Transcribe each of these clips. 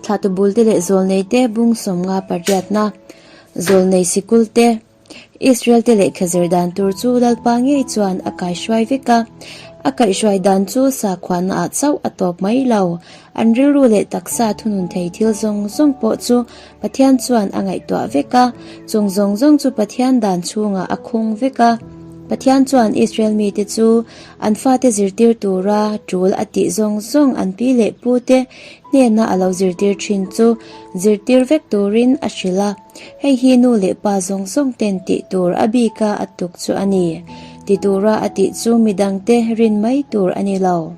Thlahtu bulte leh zawlneite bung 50 pariatna, zawlnei sikulte, Israel-te lehkha zir dan tur chu Lalpa ngei chuan a kaihruai vek a. A kaihhruai dan chu sakhuanaah chauh a tawp mai lo. An rilru leh taksa thunun thei thil zawng zawng pawh chu Pathian chuan a ngaihtuah vek a, chung zawng zawng chu Pathian dan chhungah a khung vek a. Pathian chuan Israel mite chu an fate zirtir tura tul a tih zawng zawng an pi leh pute hnena a lo zirtir thin chu zirtir vek turin a hrilh a. Hei hi nu leh pa zawng zawng ten tih tur a bika a tuk chu a ni. Ti tura a tih chu midangte rin mai tur a ni lo.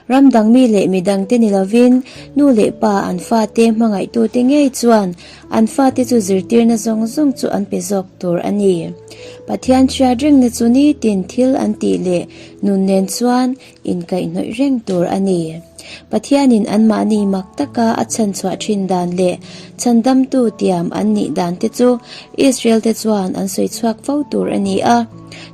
Ram dang mi leh midangte ni lovin nu leh pa an fate hmangaihtute ngei chuan an fate chu zirtirna zawng zawng chu an pe zawk tur a ni. Pathian hriat rengna chu nitin thil an tih leh nun nen chuan inkaihhnawih reng tur a ni. Pathianin anmahni mak taka a chhanchhuah thin dan leh chhandamtu tiam an nih dan te chu Israel-te chuan an sawi chhuak fo tur a ni a.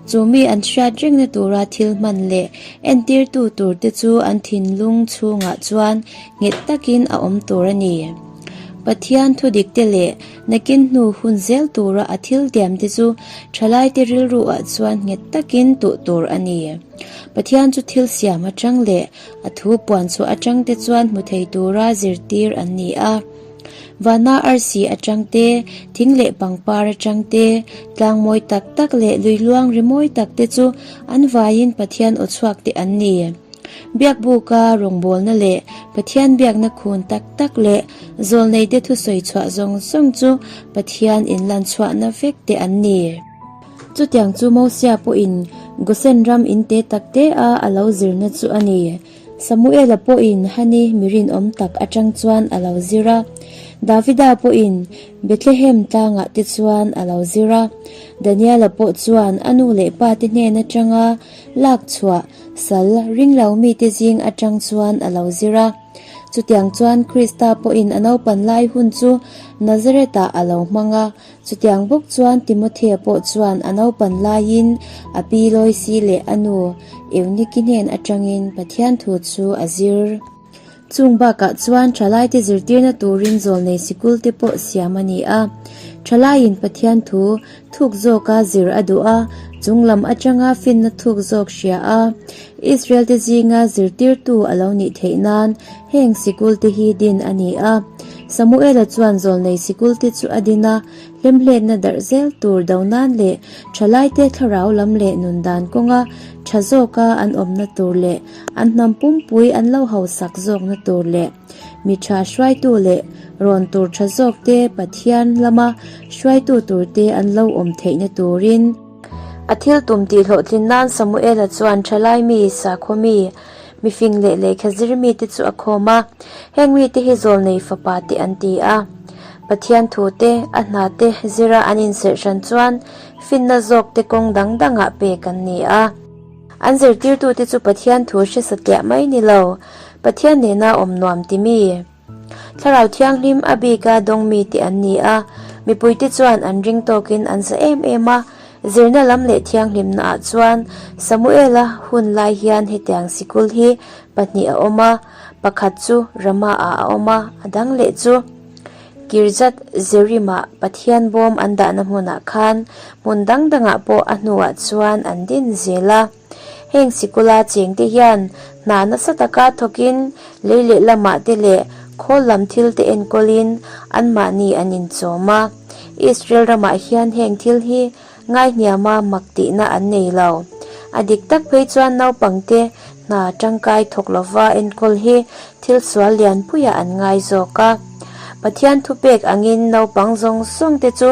Chu mi an hriat rengna tura thil hman leh entirtu tur te chu an thinlung chhungah chuan nghet takin a awm tur a ni. Pathian thudikte leh nakin hnu hun zel tura a thil tiamte chu thalaite rilruah chuan nghet takin tuh tur a ni. Pathian chu thil siam atang leh a thu puan chhuah atang te chuan hmu thei tura zirtir an ni a. Vana arsi atang te, thing leh pangpar atang te, tlang mawi tak tak leh lui luang ri mawi tak te chu an vaiin Pathian aw chhuak te an ni. Biakbuka rawngbawlna leh Pathian biakna khun tak tak leh zawlneite thusawi chhuah zawng zawng chu Pathian inlanchhuahna vek te an ni. Chutiang chu Mosia pawhin Gosen ram in te tak te a a lo zirna chu a ni. Samuela pawhin Hani mi rinawm tak atang chuan a lo zir a. Davida pawhin Bethlehem tlangah te chuan a lo zir a. Daniela pawh chuan a nu leh pa te hnen atanga lak chhuah sal ringlo mite zing atang chuan a lo zir a. Chutiang chuan Krista pawhin a naupan lai hun chu Nazareth-ah a lo hmang a. Chutiang bawk chuan Timothea pawh chuan a naupan laiin a pi Loisi leh a nu Euniki hnen atangin Pathian thu chu a zir. Chung bakah chuan thalaite zirtirna turin zawlnei sikul te pawh siam a ni a. Thalaiin Pathian thu thuk zawka zir a duh a, chung lam atanga finna thuk zawk hria a, Israel te zinga zirtirtu a lo nih theih nan heng sikul te hi din a ni a. Samuela chuan zawlnei sikulte chu a din a, hlemhletna darh zel tur do nan leh thalaite thlarau lam leh nun dan kawnga tha zawka an awmna tur leh an hnam pumpui an lo hausak zawkna tur leh mi tha hruaitu leh rawn tur tha zawkte Pathian lama hruaitu turte an lo awm theihna turin a thil tum tih hlawhtlin nan Samuela chuan thalai mi sakhaw mi Mifing leh lehkha zir mite chu a khawm a, heng mite hi zawlnei fapa te an ti a. Pathian thu te, a hna te zira an inserh hran chuan finna zawk te kawng dang dangah pek an ni a. An zirtirtute chu Pathian thu hre satliah mai ni lo, Pathian nena awm nuam ti mi. Thlarau Thianghlim a bika dawng mite an ni a, mipuite chuan an ring tawkin an za em em a. Zirna lam leh thianghlimnaah chuan Samuela hun lai hian hetiang sikul hi pahnih a awm a, pakhat chu Rama-ah a awm a, a dang leh chu Kirjath Jearim-ah Pathian bawm an dahna hmunah khan hmun dang dangah pawh a hnuah chuan an din zel a. Heng sikula chengte hian hna nasa taka thawkin lei leh lamah te leh khawl lam thil te enkawlin anmahni an inchawm a. Israel ramah hian heng thil hi ngaihniama mak tihna an nei lo. A dik tak phei chuan naupangte hna tangkai thawk lova enkawl hi thil sual lianpuiah an ngai zawk a. Pathian thupek angin naupang zawng zawngte chu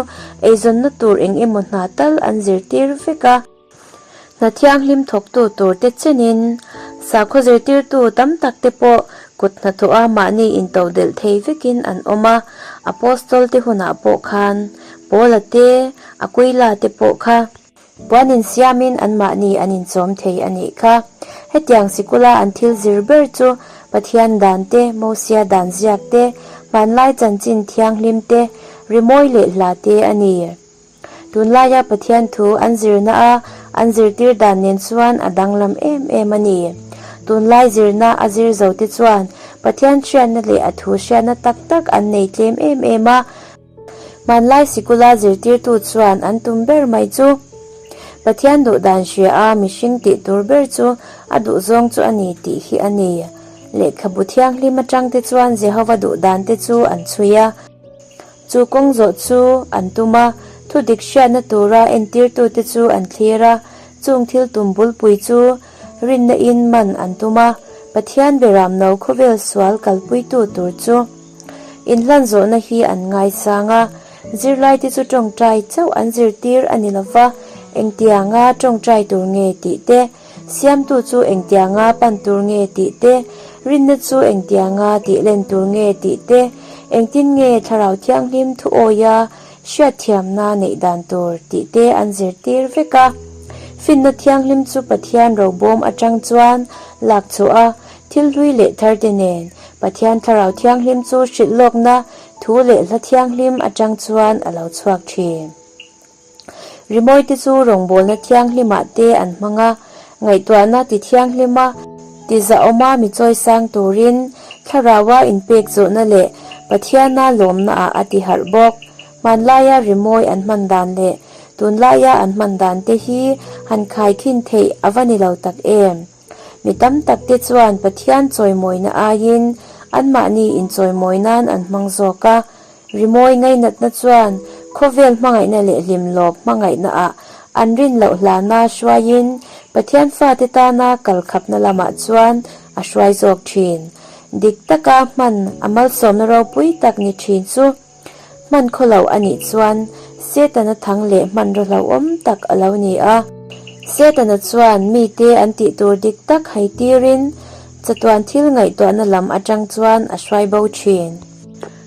eizawnna tur eng emaw hna tal an zirtir vek a. Hna thianghlim thawktu turte chenin sakhaw zirtirtu tam takte pawh kut hnathawha mahni intodelh thei vekin an awm a. Apostol te hunah pawh khan Paula te, Aquila te pawh kha puan insiamin anmahni an inchawm thei a nih kha. Hetiang sikula an thil zir ber chu Pathian dan te, Mosia dan ziak te, hmanlai chanchin thianghlim te, rimawi leh hla te a ni. Tunlaia Pathian thu an zirna a an zirtir dan nen chuan a danglam em em a ni. Tunlai zirna a zir zo te chuan Pathian hriatna leh a thu hriatna tak tak an nei tlem em em a. Hmanlai sikula zirtirtu chuan an tum ber mai chu Pathian duh dan hria a mihring tih tur ber chu a duhzawng chu a ni tih hi a ni. Lehkhabu thianghlim atang te chuan Jehova duh dan te chu an chhui a. Chu kawng zawh chu an tum a, thu dik hriatna tura entirtute chu an thlir a, chung thil tum bulpui chu rinna in man an tum a, Pathian beram no khawvel sual kalpuitu tur chu inhlan zawhna hi an ngaisang a, zirlaite chu tawngtai chauh an zirtir a ni lova, engtianga tawngtai tur nge tih te, Siamtu chu engtianga pan tur nge tih te, rinna chu engtianga tih len tur nge tih te, engtin nge Thlarau Thianghlim thuawia hriatthiamna neih dan tur tih te an zirtir vek a. Finna Thianghlim chu Pathian robawm atang chuan lak chhuah a, thil hlui leh thar te nen Pathian Thlarau Thianghlim chu hrilh lawkna thu leh hla thianghlim atang chuan a lo chhuak thin. Rimawi te chu rawngbawlna thianghlimah te an hmang a, ngaihtuahna ti thianghlima ti zahawma mi chawisang turin thlaraua inpek zawhna leh Pathiana lawmnaah a ti harh bawk. Hmanlaia rimawi an hman dan leh tunlaia an hman dan te hi han khaikhin theih a va ni lo tak em? Mi tam tak te chuan Pathian chawimawina aiin anmahni inchawimawi nan an hmang zawk a, Rimawi ngainatna chuan khawvel hmangaihna leh hlimlawp hmangaihnaah an rin loh hlana hruaiin Pathian fate tana kalkhapna lamah chuan a hruai zawk thin. Dik taka hman a malsawmna ropui tak ni thin chu hman khaw lo a nih chuan Setana thang leh hmanraw hlauhawm tak a lo ni a. Setana chuan mite an tih tur dik tak haitirin chatuan thil ngaihtuahna lam atang chuan a hruai bo thin.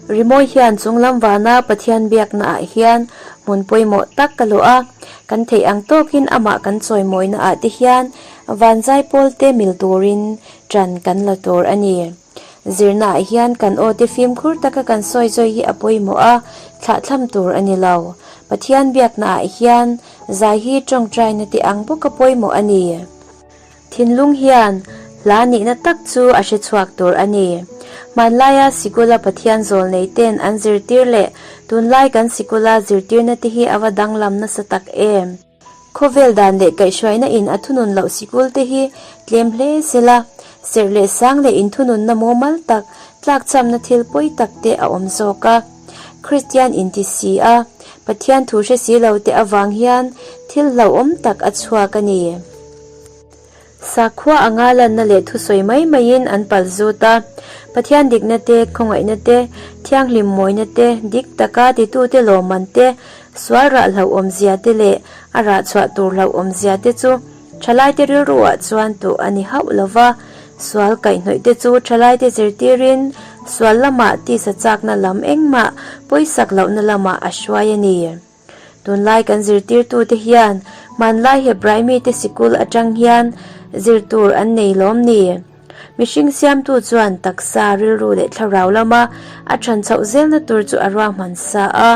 Rimawi hian chunglam vana Pathian biakna ah hian hmun pawimawh tak ka luah a, kan theih ang tawkin amah kan chawimawina ah te hian van zaipawl te mil turin ṭan kan la tur a ni. Zirna ah hian kan aw te fimkhur taka kan sawi zawi hi a pawimawh a, thlahthlam tur a ni lo. Pathian biakna ah hian zai hi ṭawngṭaina te ang bawka pawimawh a ni. Thinlung hian hla nihna tak chu a hre chhuak tur a ni. Hmanlaia sikula Pathian zawlnei ten an zirtir leh tunlai kan sikula zirtirna te hi a va danglam nasa tak em? Khawvel dan leh kaihhruaina in a thunun loh sikul te hi tlem hle sela, serh leh sang leh inthununna mumal tak tlakchhamna thil pawi tak te a awm zawk a. Kristian inti si a, Pathian thu hre si lo te avang hian thil hlauhawm tak a chhuak a ni. Sakhua anga lanna leh thusawi mai maiin an pal zut a, Pathian dikna te, khawngaihna te, thianghlim mawina te, dik taka titute lawmman te, sual rah hlauhawmzia te leh a rah chhuah tur hlauhawmzia te chu thalaite rilruah chuan tuh a ni hauh lo va. Sual kaihhnawih te chu thalaite zirtirin sual lamah tisa chakna lam engmah pawisak lohna lamah a hruai a ni. Tunlai kan zirtirtute hian hmanlai Hebrai mite sikul atang hian zir tur an nei lawm ni? Mihring siamtu chuan taksa, rilru leh thlarau lama a than chhoh zelna tur chu a ruahman sa a.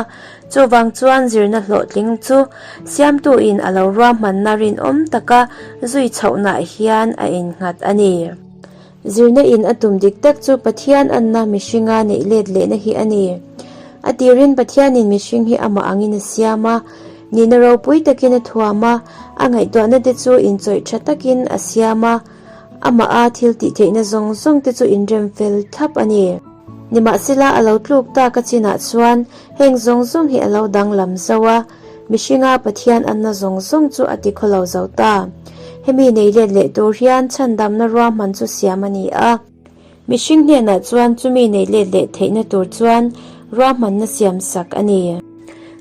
Chuvang chuan zirna hlawhtling chu siamtuin a lo ruahmanna rinawm taka zui chhohnah hian a innghat a ni. Zirna in a tum dik tak chu Pathian anna mihringa neih let lehna hi a ni. A tirin Pathianin mihring hi amah angin a siam a, nihna ropui takin a thuam a, a ngaihtuahna te chu inchawih tha takin a siam a, amah a thil tih theihna zawng zawng te chu inrem fel thlap a ni. Nimahsela a lo tluk tak a chinah chuan heng zawng zawng hi a lo danglam zo a, Mihringa Pathian anna zawng zawng chu a ti khawlo zo ta. Hemi nei let leh tur hian chhandamna ruahman chu siam a ni a. Mihring hnenah chuan chumi nei let leh theihna tur chuan ruahmanna siam sak a ni.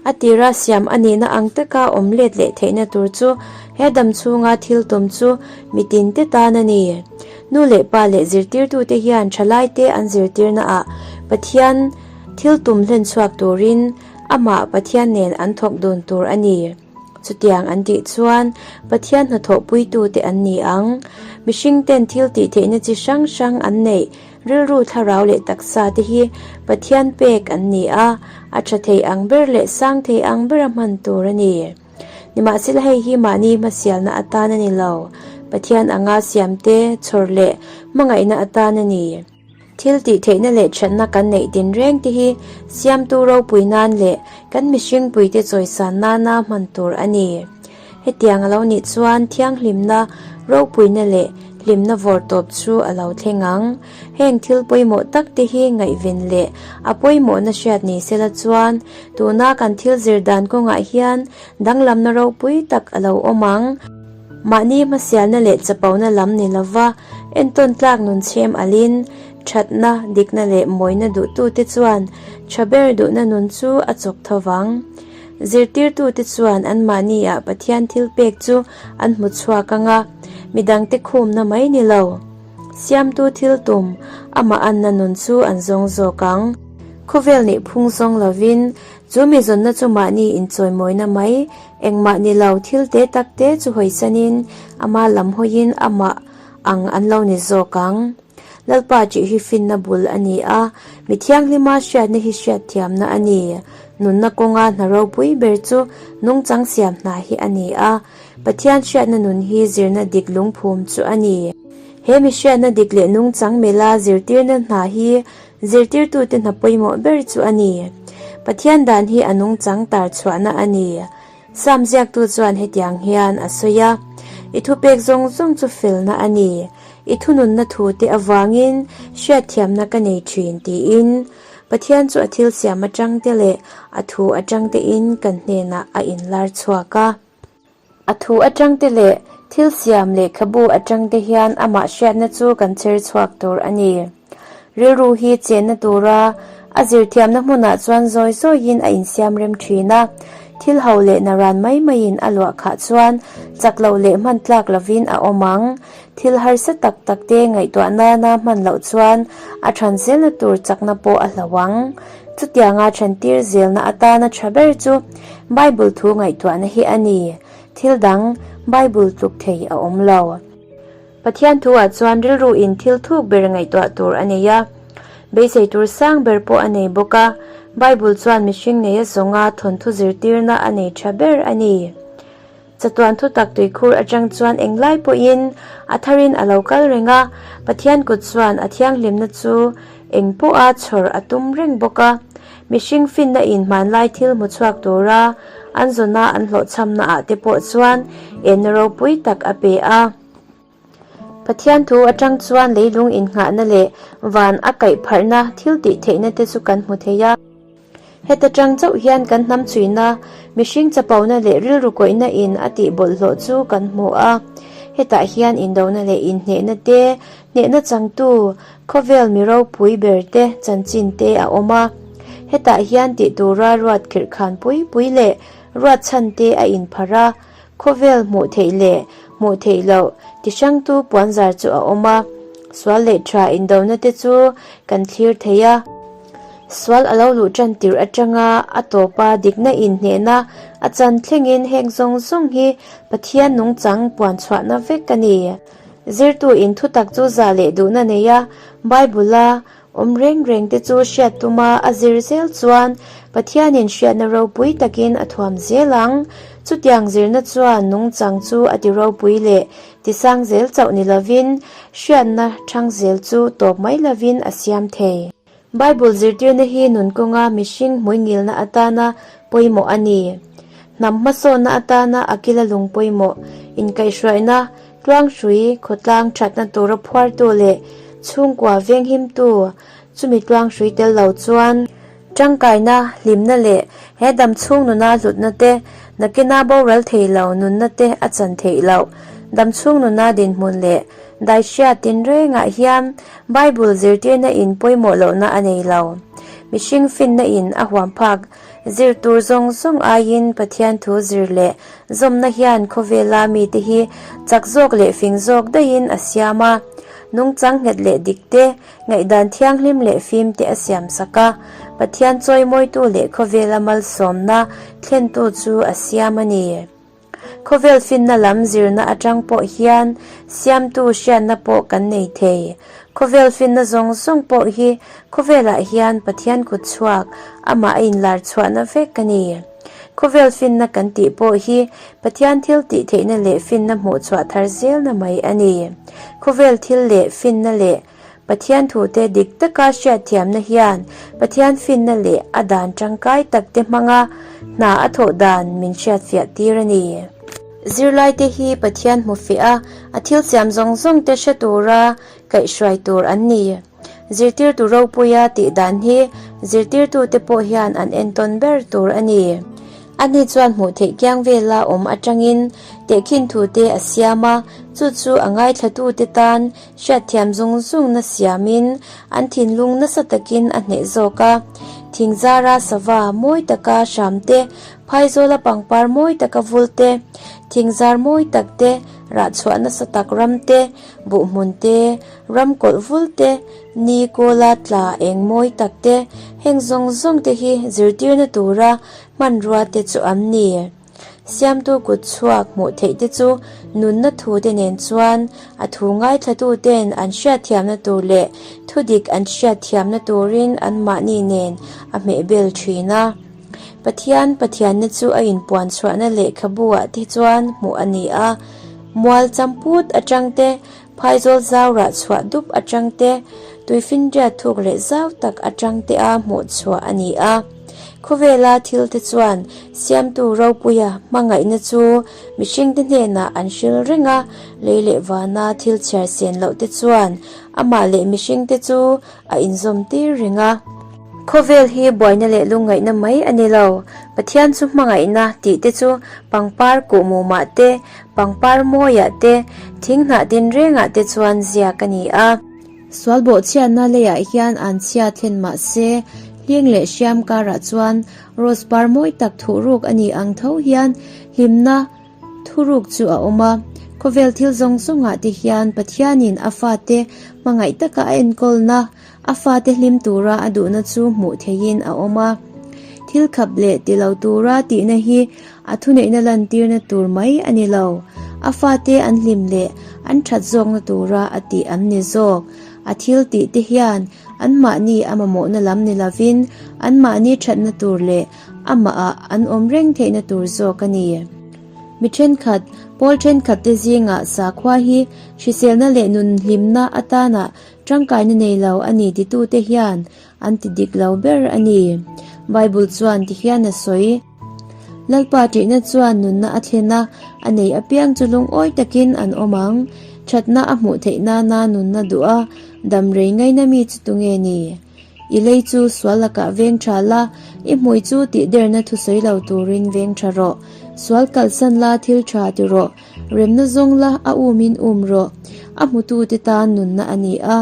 A tira siam a nihna ang taka awm let leh theihna tur chu he dam chhunga thil tum chu mitin te tan a ni. Nu leh pa leh zirtirtute hian thalaite an zirtirnaah Pathian thil tum hlen chhuak turin Amah Pathian nen an thawk dun tur a ni. Chutiang an tih chuan Pathian hnathawhpuitute an ni ang. Mihring ten thil tih theihna chi hrang hrang an neih, rilru thlarau leh taksa te hi Pathian pek an ni a, a tha thei ang ber leh sang thei ang bera hman tur a ni. Nimahsela hei hi mahni hmasialna atan a ni lo, Pathian anga siamte chhawr leh hmangaihna atan a ni. Thil tih theihna leh thatna kan neih tinreng te hi siamtu ropui nan leh kan mihring puite chawisan nana hman tur a ni. Hetiang a lo nih chuan thianghlimna, ropuina leh hlimna vawrtawp chu a lo thleng ang. Heng thil pawimawh tak te hi ngaihven leh a pawimawhna hriat ni sela chuan tuna kan thil zir dan kawngah hian danglamna ropui tak a lo awm ang. Mahni hmasialna leh chapona lam ni lova entawn tlak nun chhem alin, thatna, dikna leh mawina duhtute chuan tha ber duhna nun chu a chawk tho vang. Zirtirtute chuan anmahniah Pathian thil pek chu an hmu chhuak ang a, midangte khumna mai ni lo. Siamtu thil tum, amah anna nun chu an zawng zawk ang. Khawvel nih phung zawng lovin, chu mi zawnna chu mahni inchawimawina mai Engmah ni lo thil te tak te chu hawisanin ama lam hawiin amah ang an lo ni zawk ang. Lalpa tih hi finna bul a ni a, mi thianghlima hriatna hi hriatthiamna a ni. Nunna kawnga hna ropui ber chu nungchang siam hna hi a ni a, Pathian hriatna nun hi zirna dik lungphum chu a ni. He mi hriatna dik leh nungchang mela zirtirna hna hi Zirtirtute hna pawimawh ber chu a ni. Pathian dan hi a nungchang tar chhuahna a ni. Sam ziaktu chuan hetiang hian a sawi a, I thupek zawng zawng chu felna a ni. I thununna thute avangin hriatthiamna ka nei thin tiin Pathian chu a thil siam atangte leh a thu atangtein kan hnenah a inlar chhuak a. A thu atangte leh thil siam lehkhabu atangte hian amah hriatna chu kan chher chhuak tur a ni. Rilru hi chenna tura a zirthiamna hmunah chuan zawi zawiin a insiam rem thin a, thil ho leh naran mai maiin a luah khah chuan chak loh leh hman tlak lovin a awm ang. Thil harsa tak takte ngaihtuah nana hman loh chuan a than zelna tur chakna pawh a hlo ang. Chutianga thantir zelna atana tha ber chu Bible thu ngaihtuahna hi a ni. Thil dang Bible tluk thei a awm lo. Pathian thuah chuan rilru in thil thuk ber ngaihtuah tur a nei a, beisei tur sang ber pawh a nei bawk a. Bible chuan mihring neia zawnga thawnthu zirtirna a nei tha ber a ni. Chatuan thutak tuikhur atang chuan englai pawhin a tharin a lo kal reng a, Pathian kut chuan a thianghlimna chu eng pawha chhawr a tum reng bawk a. Mihring finna in hmanlai thil hmu chhuak tura an zawna an hlawhchhamna ah te pawh chuan enna ropui tak a pe a. Pathian thu atang chuan leilung innghahna leh van a kaih pharhna thil tih theihna te chu kan hmu thei a. Heta tang chauh hian kan hnam chhuina, mihring chapona leh rilru kawihna in a tih bawlhhlawh chu kan hmu a. Hetah hian indona leh inhnehna te, hnehna changtu, khawvel mi ropui ber te chanchin te a awm a. Hetah hian tih tura ruat khirhkhan pui pui leh ruat chhan te a inpharh a. Khawvel hmuh theih leh hmuh theih loh ti hrangtu puanzar chu a awm a, sual leh tha indona te chu kan thlir thei a. Sual a lo luh tan tirh atanga a tawpa dikna inhnehna a chan thlengin heng zawng zawng hi Pathian nungchang puan chhuahna vek a ni. Zirtu in thutak chu zah leh duhna nei a, Bible-a Awm reng reng te chu hriat tuma a zir zel chuan Pathianin hriatna ropui takin a thuam zel ang. Chutiang zirna chuan nungchang chu a ti ropui leh tisang zel chauh ni lovin hriatna thang zel chu tawp mai lovin a siam thei. Bible zirtirna hi nun kawnga mihring hmuingilna atana pawimawh a ni. Hnam hmasawnna atana a kila lung pawimawh inkaihhruaina Tluanghrui khawtlang thatna tura phuartu leh chhungkua venghimtu chumi tluanghrui tel lo chuan tangkaina, hlimna leh he dam chhung nuna hlutna te, nakina boral thei lo nunna te a chan theih loh. Dam chhung nuna dinhmun leh daihria tinrengah hian Bible zirtirna in pawimawh lohna a nei lo. Mihring finna in a huam phak Zir tur zawng zawng aiin Pathian thu zir leh zawmna hian khawvela mite hi chak zawk leh fing zawk daihin a siam a. Nungchang nghet leh dik te, ngaihdan thianghlim leh fim te a siam sak a. Pathian chawimawitu leh khawvela malsawmna thlentu chu a siam a ni. Khawvel finna lam zirna atang pawh hian siamtu hriatna pawh kan nei thei. Khawvel finna zawng zawng pawh hi khawvelah hian Pathian kut chhuak amah a inlar chhuahna vek a ni. Khawvel finna kan tih pawh hi Pathian thil tih theihna leh finna hmuh chhuah thar zelna mai a ni. Khawvel thil leh finna leh. Pathian thute dik taka hriatthiamna hian Pathian finna leh a dan tangkai takte hmanga hna a thawh dan min hriatfiah tir a ni. Zirlaite hi Pathian hmu fiah a, a thil siam zawng zawngte hre tura kaihhruai tur an ni. Zirtirtu ropuia tih dan hi zirtirtute pawh hian an entawn ber tur a ni. Ani chuan hmuh theih kiang vela awm atangin tehkhin thute a siam a, chu chu a ngaithlatute tan hriatthiam zung zungna siamin an thinlung nasa takin a hneh zawk a. Thingzara sava mawi taka hram te, phaizawla pangpar mawi taka vul te, thingzar mawi tak te, rahchhuah nasa tak ram te, buhhmun te, Ram kawlh vul te, ni kawla tla eng mawi tak te, heng zawng zawng te hi zirtirna tura hmanrua te chu an ni. Siamtu kut chhuak hmuh theih te chu nunna thu te nen chuan a thu ngaithlatu ten an hriatthiamna tur leh thudik an hriatthiamna turin anmahni nen a hmehbel thin a. Pathian Pathianna chu a inpuan chhuahna lehkhabu ah te chuan hmuh a ni a, mual champut atang te Phaizawl zau rah chhuah dup atang te, tuifinriat thuk leh zau tak atang te a hmuh chhuah a ni a. Khawvela thil te chuan Siamtu Ropuia hmangaihna chu mihringte hnenah an hril reng a, lei leh vana thil chhiar sen loh te chuan amah leh mihringte chu a inzawm tir reng a. Khawvel hi buaina leh lungngaihna mai a ni lo. Pathian chu hmangaihna tih te chu pangpar kuhmumah te, pangpar mawiah te, thinghnah tinrengah te chuan ziak a ni a. Sual bawhchhiatna leiah hian an chhia thlen mah se, hling leh hriam karah chuan rose par mawi tak thuhruk a ni ang tho hian hlimna, Thuruk chu a awm a, khawvel thil zawng zawngah te hian Pathianin a fate hmangaih taka a enkawlna, a fate hlim tura a duhna chu hmuh theihin a awm a. Thil khap leh ti lo tura tihna hi a thuneihna lantirna tur mai a ni lo, a fate an hlim leh an that zawkna tura a tih an ni zawk. A thil tih te hian anmahni a mamawhna lam ni lovin anmahni thatna tur leh Amahah an awm reng theihna tur zawk a ni. Mi thenkhat, pawl thenkhat te zingah sakhua hi hriselna leh nun hlimna atana tangkaina nei lo a ni titute hian an ti dik lo ber a ni. Bible chuan ti hian a sawi, Lalpa ṭihna chuan nunna a thlen a, a nei apiang chu lungawi takin an awm ang. Ṭhatna a hmuh theih nana nunna duh a, dam rei ngaina mi chu tunge ni? I lei chu sual lakah veng tha la, i hmui chu tihderna thusawi lo turin veng tha rawh. Sual kalsan la thil tha ti rawh, remna zawng la a umin um rawh. A hmutute tan nunna a ni a,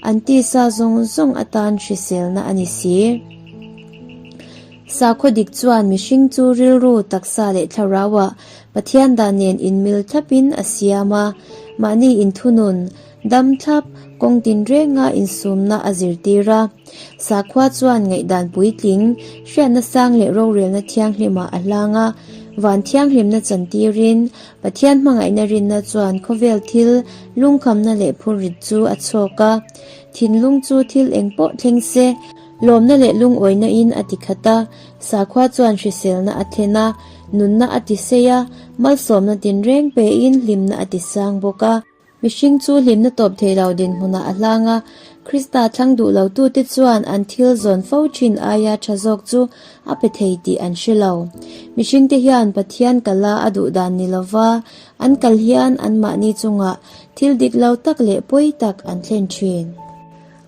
an tisa zawng zawng atan hriselna a ni si. Sakhaw dik chuan mihring chu rilru, taksa leh thlarauah Pathian dan nen inmil thlapin a siam a, mahni inthunun, Dam thlap, kawng tinrenga insumna a zirtir a. Sakhua chuan ngaihdan puitling, hriatna sang leh rorelna thianghlimah a hlang a. Van thianghlimna chantirin, Pathian hmangaihna rinna chuan khawvel thil lungkhamna leh phurrit chu a chhawk a. Thinlung chu thil eng pawh thleng se, lawmna leh lungawina in a tikhat a. Sakhua chuan hriselna a thlen a, nunna a tisei a, malsawmna tinreng pein hlimna a tisang bawk a. Mihring chu hlimna tawp thei lo dinhmunah a hlang a, Krista thlang duh lotute chuan an thil zawn fo thin aia tha zawk chu a pe thei tih an hre lo. Mihringte hian Pathian kala a duh dan ni lova an kal hian anmahni chungah thil dik lo tak leh pawi tak an thlen thin.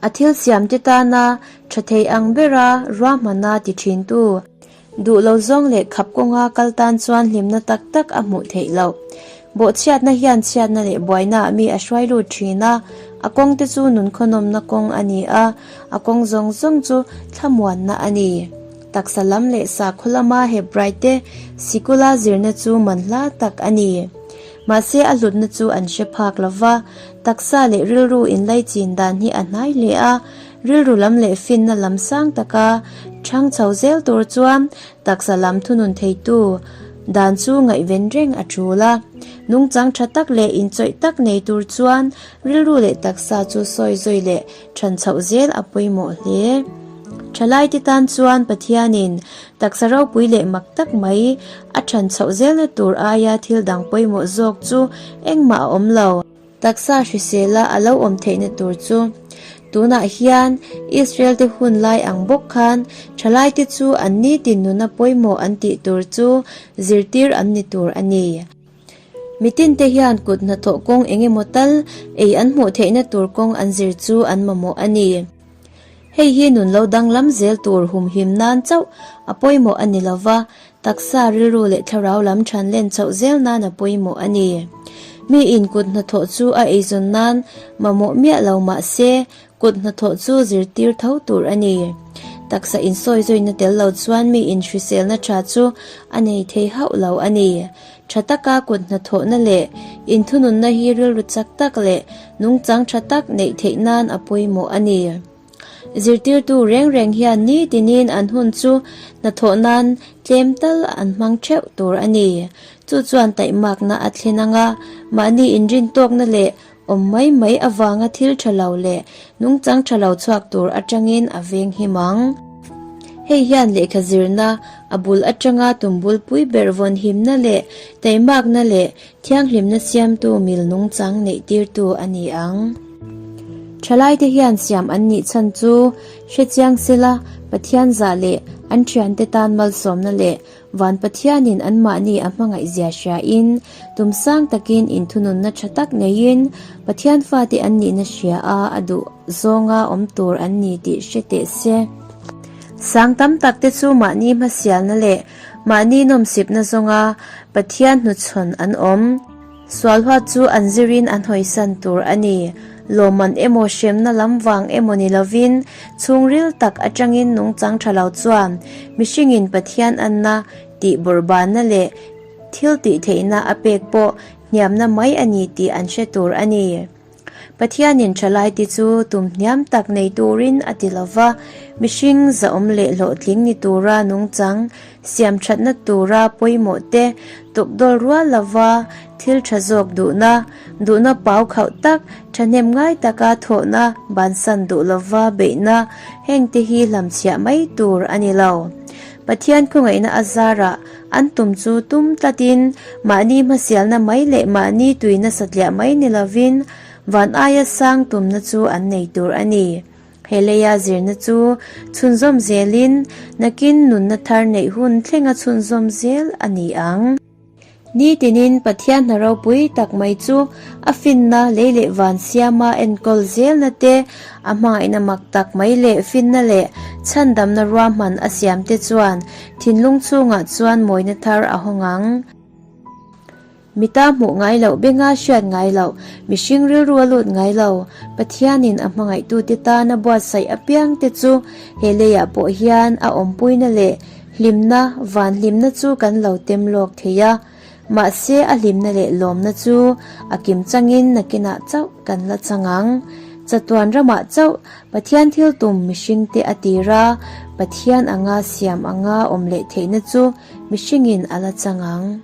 A thil siamte tana tha thei ang bera ruahmana ti thintu Duh lo zawng leh khap kawnga kal tan chuan hlimna tak tak a hmuh theih loh. Bawhchhiatna hian chhiatna leh buaina ah mi a hruai lut thin a, a kawng te chu nunkhawnawmna kawng a ni a, a kawng zawng zawng chu thlamuanna a ni. Taksa lam leh sakhaw lama Hebrai te sikula zirna chu manhla tak a ni. Mahse a hlutna chu an hre phak lo va, taksa leh rilru inlaichin dan hi a hnai hle a, Rilru lam leh finna lam sang taka chhang chho zel tur chuan taksa lam thunun theitu dan chu ngaihven reng a tul a. Nungchang tha tak leh inchawih tak nei tur chuan rilru leh taksa chu sawi zawi leh than chhoh zel a pawimawh hle. Thalaite tan chuan Pathianin taksa ropui leh mak tak mai a than chhoh zelna tur aia thil dang pawimawh zawk chu engmah a awm lo. Taksa hrisela a lo awm theihna tur chu. Tunah hian Israel-te hun lai ang bawk khan thalaite chu an nitin nuna pawimawh an tih tur chu zirtir an ni tur a ni. Mitinte hian kut hnathawh kawng eng emaw tal ei an hmuh theihna tur kawng an zir chu an mamawh a ni. Hei hi nun lo danglam zel tur humhim nan chauh a pawimawh a ni lova, taksa rilru leh thlarau lam than len chauh zel nan a pawimawh a ni. Miin kut hnathawh chu a eizawn nan mamawh miah lo mah se, kut hnathawh chu zirtir tho tur a ni. Taksa insawi zawina tel lo chuan miin hriselna tha chu a nei thei hauh lo a ni. Tha taka kut hnathawhna leh inthununna hi rilru chak tak leh nungchang tha tak neih theih nan a pawimawh a ni. Zirtirtu reng reng hian nitinin an hun chu hnathawh nan tlem tal an hmang theuh tur a ni. Chu chuan taihmakna a thlen anga mahni inrintawkna leh awm mai mai avanga thil tha lo leh nungchang tha lo chhuak tur atangin a veng him ang. Hei hian lehkha zirna a bul atanga tumbul pui ber vawn himna leh taihmakna leh thianghlimna siamtu mil nungchang neih tirtu a ni ang. Thalaite hian siam an nih chhan chu hrechiang sela Pathian zah leh an thiante tan malsawmna leh Van Pathianin anmahni a hmangaihzia hriain, tum sang takin inthununna tha tak neiin, Pathian fate an nihna hria a, a duh zawnga awm tur an ni tih hre teh se. Sang tam takte chu mahni hmasialna leh mahni nawmsipna zawnga Pathian hnuchhawn an awm. Sualhuat chu an zirin an hawisan tur a ni. Lawmman emaw hremna lam vang emaw ni lovin chhungril tak atangin nungchang tha lo chuan mihringin Pathian anna tih bawrhbanna leh thil tih theihna a pek pawh hniamna mai a ni tih an hre tur a ni. Pathianin thalaite chu tum hniam tak nei turin a ti lo va, mihring zahawm leh hlawhtling ni tura nungchang siam thatna tura pawimawh te tukdawl rual lova thil tha zawk duhna, duhna pau khauh tak, thahnem ngai taka thawhna, bansan duh lova beihna, hengte hi hlamchhiah mai tur a ni lo. Pathian khawngaihna a zarah an tum chu tum tlatin mahni hmasialna mai leh mahni tuina satliah mai ni lovin van aia sang tumna chu an nei tur a ni. He leia zirna chu chhunzawm zelin nakin nunna thar neih hun thlenga chhunzawm zel a ni ang. Nitinin Pathian hna ropui tak mai chu a finna lei leh van siama enkawl zelna te, a hmangaihna mak tak mai leh finna leh chhandamna ruahman a siam te chuan thinlung chhungah chuan mawina thar a hawng ang. Mita hmuh ngai loh benga hriat ngai loh, mihring rilru a lut ngai lo, Pathianin a hmangaihtute tana buatsaih apiang te chu he leiah pawh hian a awmpuina leh Hlimna, van hlimna chu kan lo tem lawk thei a, mahse a hlimna leh lawmna chu a kim changin nakinah chauh kan la chang ang. Chatuan ramah chauh Pathian thil tum mihringte a tir a, Pathian anga siam anga awm leh theihna chu mihringin a la chang ang.